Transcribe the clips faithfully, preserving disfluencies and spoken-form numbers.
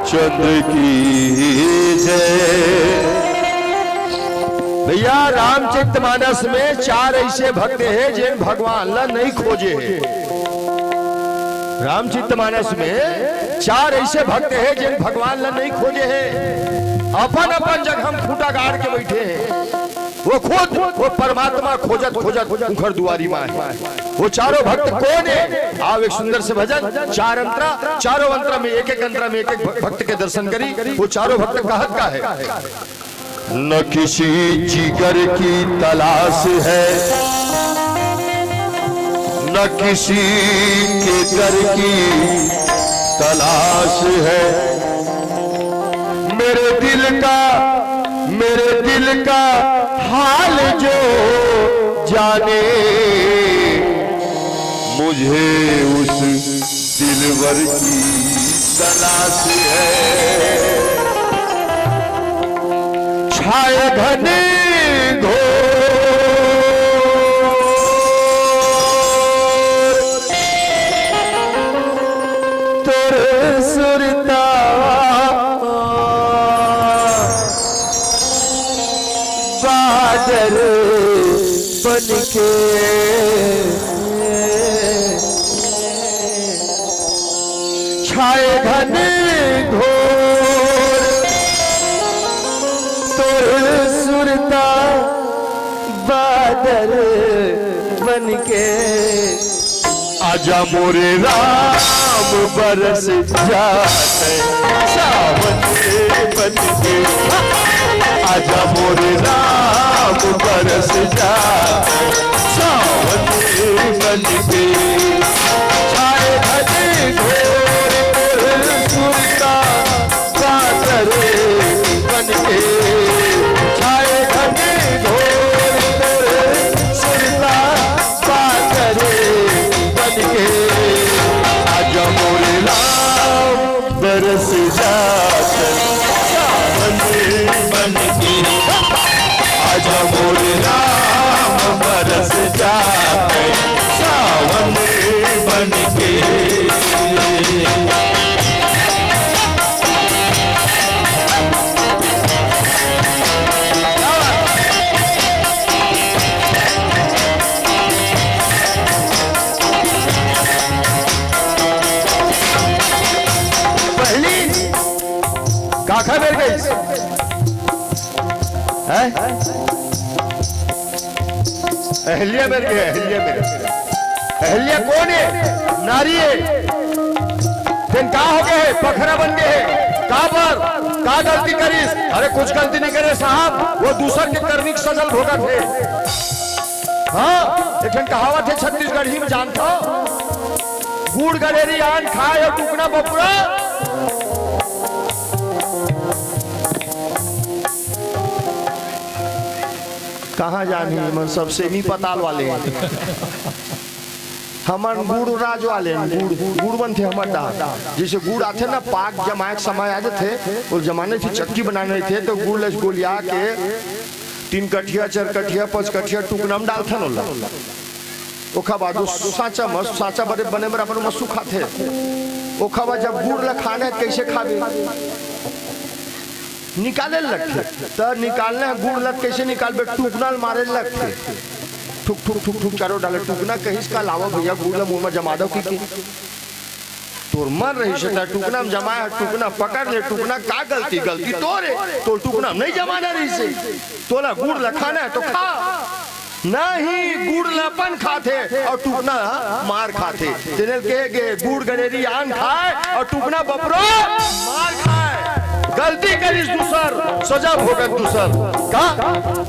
चंद्र की जय। भैया, रामचरित मानस में चार ऐसे भक्त हे, जेन भगवान ला नहीं खोजे हे। रामचरित मानस में चार ऐसे भक्त हे, जेन भगवान ला नहीं खोजे हे, अपन अपन जगह में खूंटा गाड़ के बैठे हे। वो खुद, वो परमात्मा खोजत खोजत उंखर दुआरी मा हे। वो चारों भक्त कोन हे? आओ, एक सुंदर से भजन, चार अंतरा, चारों अंतरा में एक एक अंतरा में एक एक भ-, भक्त के दर्शन करी। वो चारों भक्त कहत का हे? न किसी जिगर की तलाश है, न किसी केकर की तलाश है। मेरे दिल का, मेरे दिल का हाल जो जाने, मुझे उस दिलबर की तलाश है। छाए घने घोर तोर सुरता बादल बनके। छाए घन घोर तोर सुरता बादल बनके। आजा मोरे राम बरस जाते सावन बनके। आजा मोरे राम बरस जाते सावन बनके। छाए घने घोर तोर सुरता बादल बनके। छाए घने घोर तोर सुरता बादल बनके। आजा मोरे राम बरस जाते सावन बनके। आजा मोरे राम बरस जाते सावन बनके। पहली काखा बेर गई है। अहिल्या बेर गई, अहिल्या बेर। अहिल्या कोन हे? नारी हे। तेन का हो गए हे? बखरा बन गए हे। का बर? का गलती करिस? अरे, कुछ गलती नहीं करे साहब, वो दूसर के करनी के सजा ल भोगत हे। हाँ, एक ठन कहावत हे छत्तीसगढ़ी में, जानथो? गुड़ गड़ेरी आन खाए अउ टुकना बपुरा। कहाँ जानी, मन सब सेमी पताल वाले हे। हमन गुड़ राज वाले हन, गुड़, गुड़ बनथे हमर डहार। जइसे गुड़ आथे ना, पाक जमाए के समय आ जाथे, ओ जमाने से चक्की बनाने रहिथे, त गुड़ ल गोलिया के तीन कठिया, चार कठिया, पाँच कठिया टुकना म डालथन ओला। ओखर बाद ओ सांचा म, सांचा बने, बने बर अपन ओमा सुखाथे। ओखर बाद जब गुड़ ल खाना हे, कइसे खाबे? निकाले ल लगथे। त निकालना हे गुड़ ल, कइसे निकालबे? टुकना ल मारे ल लगथे। ठुक, ठुक, ठुक, ठुक, चारों डाले टुकना। कहिस का, "लावा भैया, गुड़ ल मुंह म जमा दव," कहिके। तोर मन रहिस हे त टुकना म जमाए हे, टुकना पकड़ ले, टुकना का गलती? गलती तोर हे, तोर टुकना म नहीं जमाना रहिस हे। तोला गुड़ ल खाना हे त खा। नहीं, गुड़ ल अपन खाथे अउ टुकना मार खाथे। तेने ल कहे गे, गुड़ गड़ेरी आन खाए अउ टुकना बपरो मार खाए। गलती करिस दूसर, सजा भोगत दूसर। का?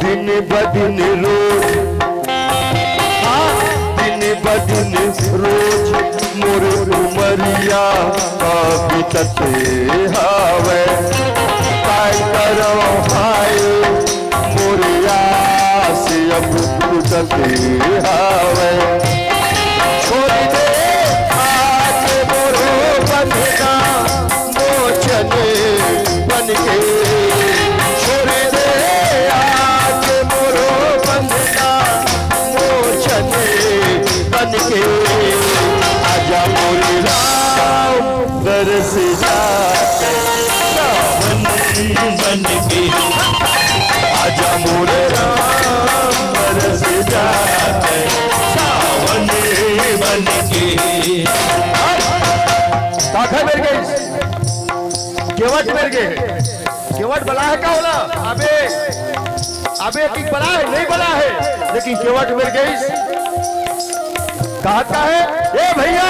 दिन ब दिन रोज, हाँ, दिन ब दिन रोज मोर उमरिया का बीतत हावय। काय करव हाय, मोर आस अब टूटत हावय। छोड़ दे आज मोरो बंधना मोचन बनके। छोड़ दे आज मोरो बंधना मोचन बनके। आजा मोरे राम बरस जा। काखर मेर गइस? केवट मेर गे। केवट बला हे का ओला? अबे, अबे की बला हे, नहीं बला हे, लेकिन केवट मेर गइस। कहत का हे, "ए भैया,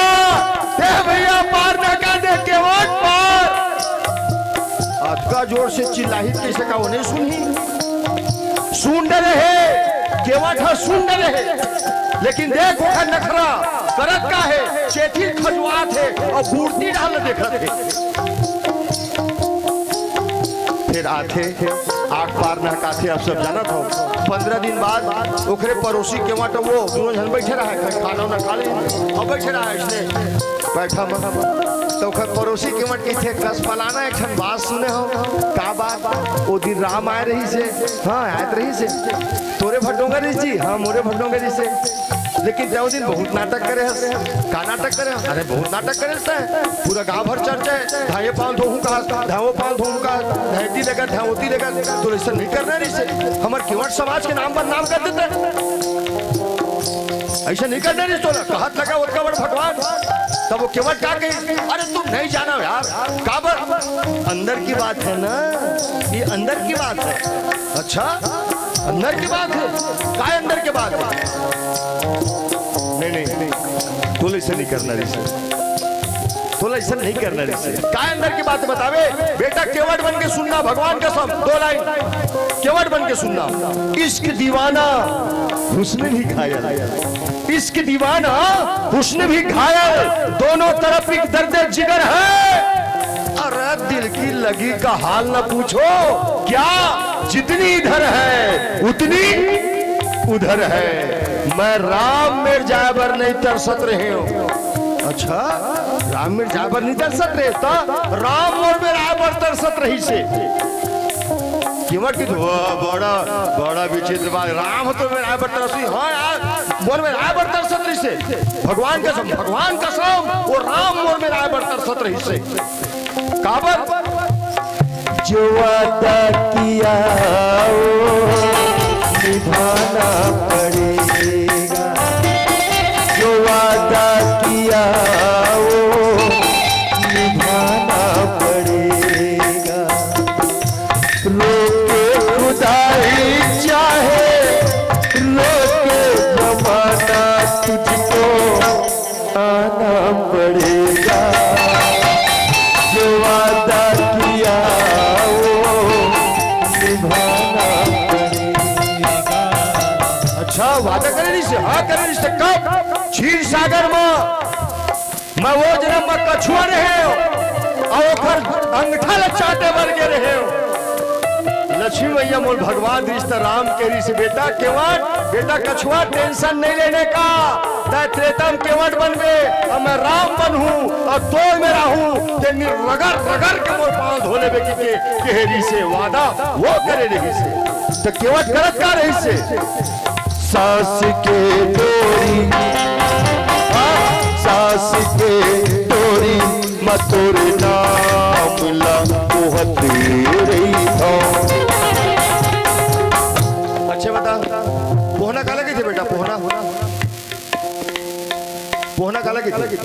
ए भैया, पार ना कर दे, केवट पार।" अतका जोर से चिल्लाही, कइसे का वो नहीं सुनही? सुन डरे हे, केवट ह सुन डरे हे, लेकिन देख ओखर नखरा करत का हे, चेथी खजुआत हे अउ मूरती डाल देखत हे। फेर आथे, आठ पार नहकाथे, आप सब जानत हो। पंद्रह दिन बाद ओखरे पड़ोसी केवट वो दुनों झन बइठे रहय, खाना उना खा ले अउ बइठे रहय अइसने बैठा मन। त ओखर पड़ोसी केवट कहिथे, "कस फलाना, एक ठन बात सुने हो।" "का बात?" "ओ दिन राम आय रहिस हे।" "हाँ, आयत रहिस हे।" "तोरे भर डोंगर रहिस जी?" "हाँ, मोरे भर डोंगर रहिस हे।" "लेकिन तैं ओ दिन बहुत नाटक करे हस।" "का नाटक करे हस?" "अरे, बहुत नाटक करे हस तैं, पूरा गांव भर चर्चा हे, धाये पांव धोहूं का, धावो पांव धोहूं का, धायती लगत, धावती लगत, तो अइसन नहीं करना रहिस हे, हमर केवट समाज के नाम बदनाम कर देते, अइसन नहीं करना रहिस तोला।" कहत लगा ओतका बड़ भगवान, तब वो केवट का कही, "अरे, तुम नहीं जाना यार।" "काबर?" "अंदर की बात है ना, ये अंदर की बात है।" "अच्छा, अंदर की बात है? काय अंदर की बात है?" "नहीं, नहीं, तोला अइसन नहीं करना रहिस हे, तोला अइसन नहीं करना रहिस हे।" "काय अंदर की बात है बतावे?" "बेटा, केवट बन के सुनना, भगवान कसम, दो लाइन केवट बन के सुनना।" "इश्क दीवाना, हुस्न भी घायल।" इश्क दीवाना, हुस्न भी घायल, दोनों तरफ एक दर्द जिगर है। अरे दिल की लगी का हाल न पूछो, क्या जितनी इधर है, उतनी उधर है। मैं राम मेर जाए बर नहीं तरसत रहे हूँ। अच्छा, राम मेर जाए बर नहीं तरसत रहे, त राम मोर मेर आए बर तरसत रहिस हे। केवट की, "वाह, बड़ा, बड़ा विचित्र बात, राम तो मेर आए बर तरसत रहिस हे।" "हाँ यार, मोर मेर आए बर तरसत रहिस हे, भगवान कसम, भगवान कसम, वो राम मोर मेर आए बर तरसत रहिस हे।" "काबर?" "जो वादा किया वो निभाना पड़ेगा, जो वादा किया वो निभाना पड़ेगा।" रोके खुदाई चाहे रोके जमाना, तुझको आना पड़ेगा। जो वादा किया वो निभाना पड़ेगा। अच्छा, वादा करे रहिस हे, हाँ करे रहिस हे। कब? क्षीर सागर में। मैं वो जनम म कछुआ रहेंव अउ ओखर अंगठा ल चाटे बर गे रहेंव। लक्ष्मी मइया मोर भगवान रिहिस त राम कहे रिहिस, "बेटा केवट, बेटा कछुआ, tension नहीं लेने का, तैं त्रेता म केवट बनबे अउ मैं राम बनहूं अउ तोय मेर आहूं।" तेन रगड़ रगड़ के मोर पांव धो लेबे कहिके कहे रिहिस हे, वादा वो करे रिहिस हे। त केवट करत का रहिस हे? सांस के डोरी, हाँ, सांस के डोरी म तोर नाम ला ओहत रहिथंव। अच्छा बता, पोहना काला कहिथे बेटा? पोहना, पोहना काला कहिथे?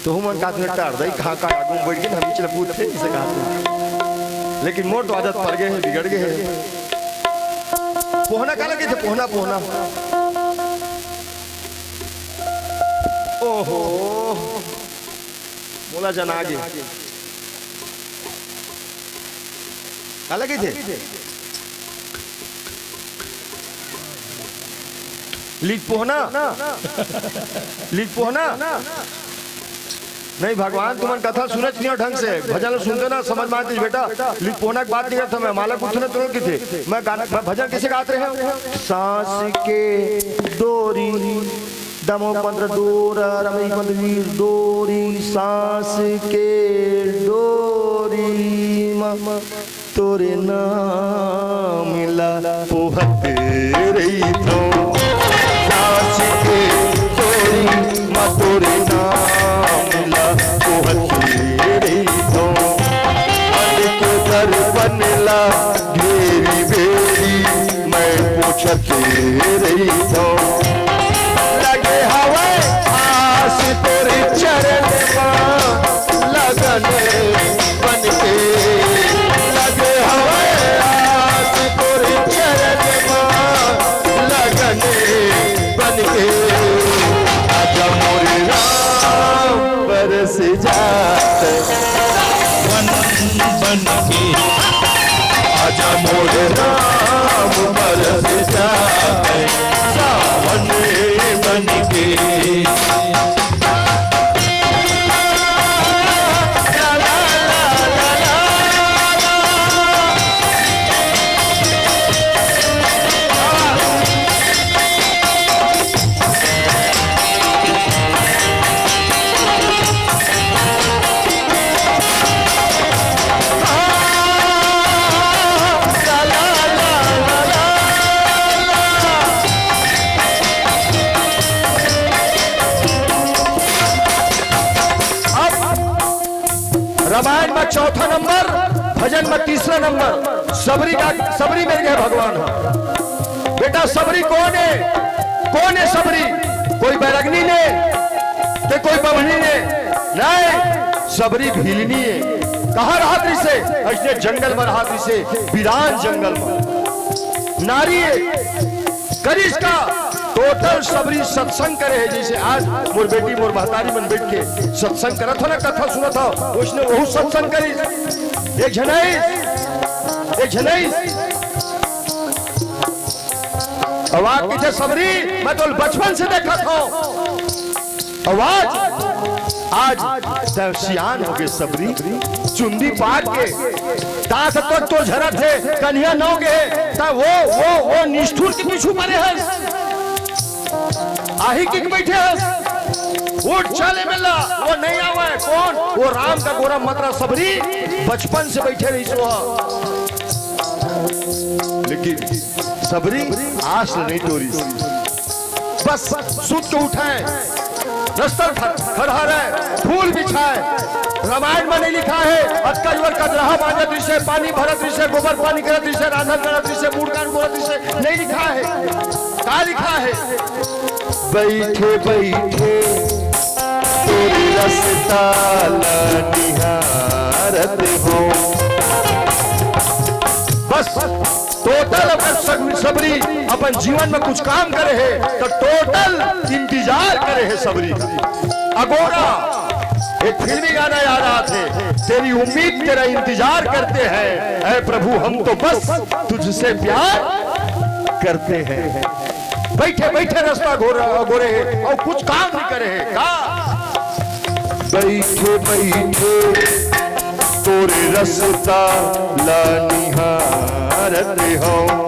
तुहू मन का दिन टार दई, कहाँ का आगू में बैठ के हम चल पूछते, इसे कहा तू। लेकिन मोर तो आदत पड़ गए है, बिगड़ गए है। पोहना काला कहिथे? पोहना, पोहना। ओहो, मोला जना गे। काला कहिथे? लिख पोहना, लिख पोहना। नहीं भगवान, तुमन कथा सुनत नहीं हो ढंग से, भजन ल सुनते ना समझ में आती बेटा। लिख पोहना की बात नहीं करता मैं, माला कुछ ना तुरंत कहिथे। मैं गाना, मैं भजन कइसे गात रहेंव? सांस के डोरी, दमो पंद्रह डोर, रमई पंद्रह डोरी, सांस के डोरी म तोरे नाम ला पोहत रहिथंव। सांस के डोरी म तोरे नाम ला पोहत रहिथंव। मन के दर्पण ला घेरी बेरी मैं पोछत रहिथंव। बन के, आजा मोर राम बरस जा, सावन बन के। अब रामायण में चौथा नंबर, भजन में तीसरा नंबर, सबरी का, सबरी मेर गे भगवान हे। बेटा, सबरी कोन हे? कोन हे सबरी? कोई बैरगनी ने, ते कोई बभनी ने? नहीं, सबरी भीलनी हे। कहाँ रहत रिहिसे? अइसने जंगल में रहत रिहिसे, बिरान जंगल में। नारी हे, करिस का? टोटल सबरी सत्संग करे हे। जइसे आज मोर बेटी, मोर महतारी मन बइठ के सत्संग करत हो ना, कथा सुनत हो, ओइसने ओहू सत्संग करिस। एक झन आइस, एक झन आइस। अउ आके कहिथे, "सबरी, मैं तो बचपन से देखत हंव।" अउ आज, आज तैं सियान होगे सबरी, चुंदी पाट के, दांत तो, तो झरत हे, कनिहा नव गे हे, त वो, वो, वो निष्ठुर के पीछू परे हस। आही के बइठे हस, उठ चल ए मेर ला, वो नइ आवय। कोन? वो राम का गोरा मतरा सबरी, बचपन से बइठे रहिस वो। लेकिन सबरी आस ल नइ टोरिस। बस सुत के उठय, रस्ता ल ख-, खड़हारय, फूल बिछाय। रामायण म नइ लिखाय हे, अतका जुवर कजरहा मांजत रिहिसे, पानी भरत रिहिसे, गोबर पानी करत रिहिसे, रांधन करत रिहिसे, मुड़ कान गोरत रिहिसे, नइ लिखाय हे। का लिखाय हे? बइठे बइठे तोर रस्ता ल निहारत हंव। बस टोटल अगर सब-, सबरी अपन जीवन में कुछ काम करे हे, त टोटल इंतजार करे हे सबरी का। अगोरा, एक फिल्मी गाना याद आत हे, "तेरी उम्मीद तेरा इंतजार करते हैं, ऐ प्रभु हम तो बस तुझसे प्यार करते हैं।" बइठे बइठे रस्ता गोर-, गोरे हे अउ कुछ काम नइ करे हे का? बइठे बइठे तोर रस्ता ला निहारत हंव।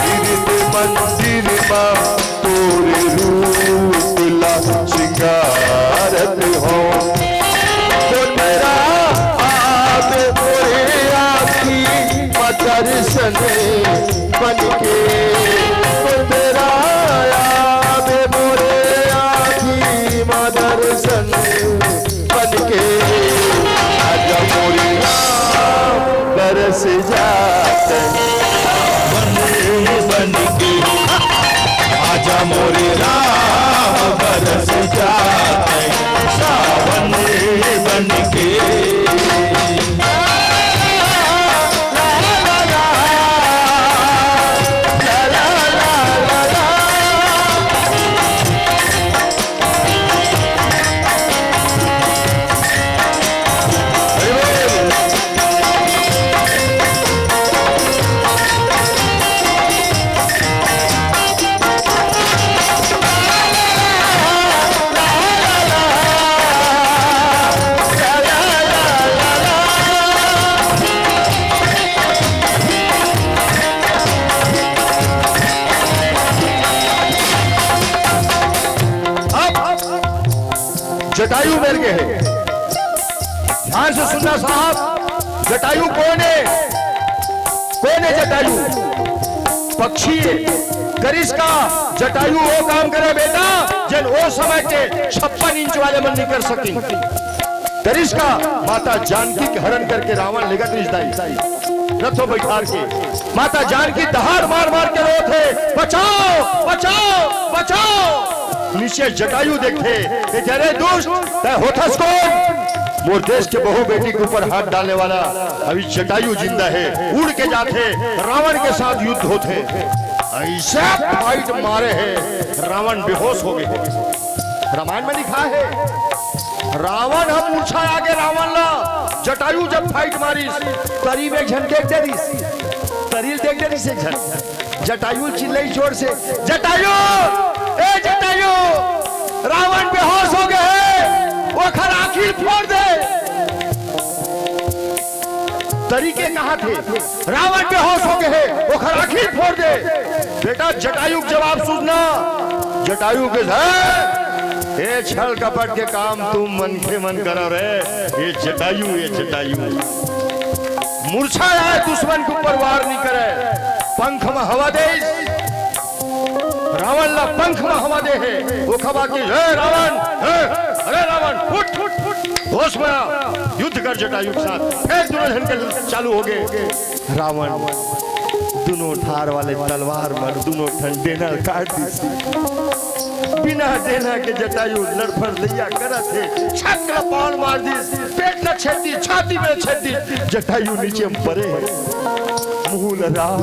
गिरत मंदिर मा तोर रूप ला सिंगारत हंव। कोन मेर आबे मोरे आँखी मा दर्शन बनके, कोन मेर आबे मोरे आँखी मा दर्शन बनके, आजा मोरे राम बरस जा तैं सावन बनके, आजा मोरे राम बरस जा तैं सावन बनके। अब जटायु मेर गे हे। ध्यान से सुनना साहब, जटायु कोन हे? कोन हे जटायु? पक्षी हे। करिस का जटायु वो काम करे बेटा, जेन ओ समय के छप्पन इंच वाले मन नइ कर सकिन। करिस का माता जानकी के हरण करके रावण लेगत रिहिस दाई। रथो बइठार के माता जानकी दहाड़ मार मार के रोत हे, "बचाओ, बचाओ, बचाओ।" नीचे जटायु देखथे, कहिथे, "अरे दुष्ट, तैं होथस कोन? मोर देश के बहू बेटी के ऊपर हाथ डालने वाला।" अभी जटायु जिंदा हे, उड़ के जाथे, रावण के साथ युद्ध होथे। अइसे फाइट मारे हे, रावण बेहोश हो गे हे। रामायण में लिखा हे, रावण ह मूर्छा आगे, रावण ला जटायु जब फाइट मारिस, तरी में एक झन देख डरिस, तरी ल देख डरिस एक झन। जटायु चिल्लाई जोर से, "जटायु, ए जटायु, रावण बेहोश हो गए हे, ओखर आँखी फोड़ दे।" तरी के कहाथे, "रावण बेहोश हो गए हे, ओखर आँखी फोड़ दे।" बेटा, जटायु के जवाब सुनना। जटायु के, "हे, हे छल कपट के काम तुम मनखे मन करो रे, ये जटायु, ये जटायु।" मूर्छा आए, दुश्मन के ऊपर वार नहीं करे, पंख में हवा दे, रावण ला पंख में हवा दे हे, ओखर बाद के, "हे रावण, हे, अरे रावण, उठ, उठ, उठ, होश में आ, युद्ध कर जटायु के साथ।" फिर दोनों झन के चालू हो गए। रावण दोनों धार वाले तलवार मन दोनों ठन डेना काट दिस। बिना डेना के जटायु लड़फड़ लइया करत हे, छक ला बाण मार दिस, पेट ला छेद दिस, छाती में छेद दिस, जटायु नीचे में परे हे। मुँह ला, "राम,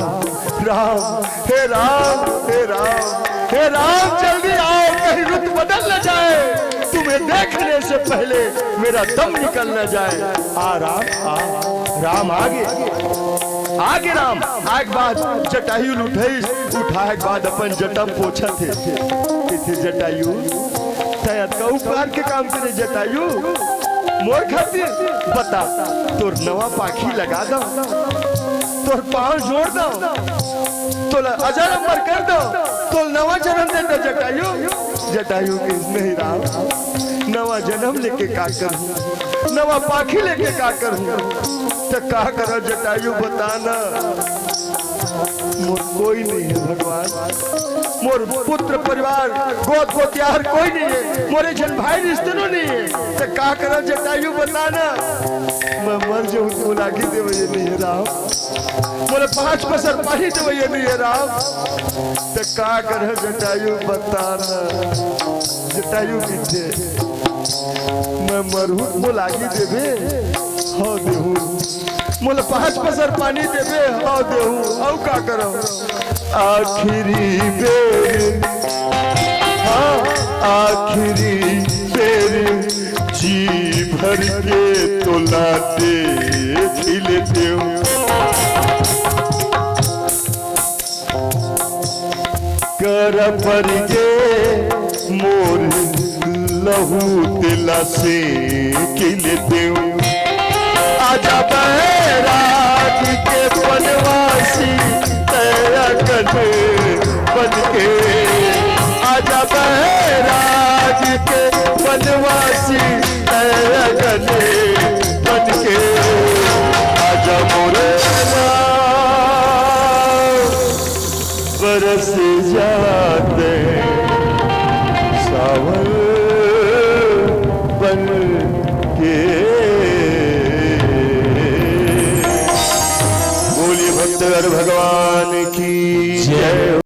राम, हे राम, हे राम, हे राम, जल्दी आओ, कहीं रुत बदल न जाए, तुम्हें देखने से पहले मेरा दम निकल न जाए। आ राम, आ।" राम आगे, आगे राम, आए के बाद जटायु ल उठाइस, उठाए के बाद अपन जटा पोछत हे। कहिथे, "जटायु, तैं अतका उपकार के काम करे जटायु, मोर खातिर बता, तोर नवा पाखी लगा दंव, तोर पाँव जोड़ दंव, तोला अजर अमर कर दंव, तोला नवा जन्म दे दंव जटायु।" जटायु कहिस, "नहीं राम, नवा जन्म लेके का करहूँ, नवा पाखी लेके का करहूँ?" त का करंव जटायु, बता ना। मोर कोई नहीं है भगवान, मोर पुत्र परिवार, गोत गोतियार कोई नहीं है, मोर एक झन भाई रिश्तेनो नहीं है, त का करंव जटायु, बता ना। मैं मर जाहूँ त मोला आगी देवइया नहीं है राम, मोला पाँच पसर पानी देवइया नहीं है राम, त का करंव जटायु, बता ना। जटायु कहिथे, "मैं मरहूँ त मोला आगी देबे?" "हव देहूँ।" "मोला पाँच पसर पानी देबे?" "हव देहूँ।" "अउ का करंव?" "आखिरी बेर, हाँ, आखिरी बेर जी भर के तोला देख लेतेंव।" कर पर गे मोर लहू तेला सेंक लेतेंव। आजा बैराग के बनवासी तैं अगन बन के, आजा बैराग के बनवासी तैं अगन बन के, आजा मोरे राम। बरस जाते सावन बन के। बोलिए भक्त हर भगवान की जय।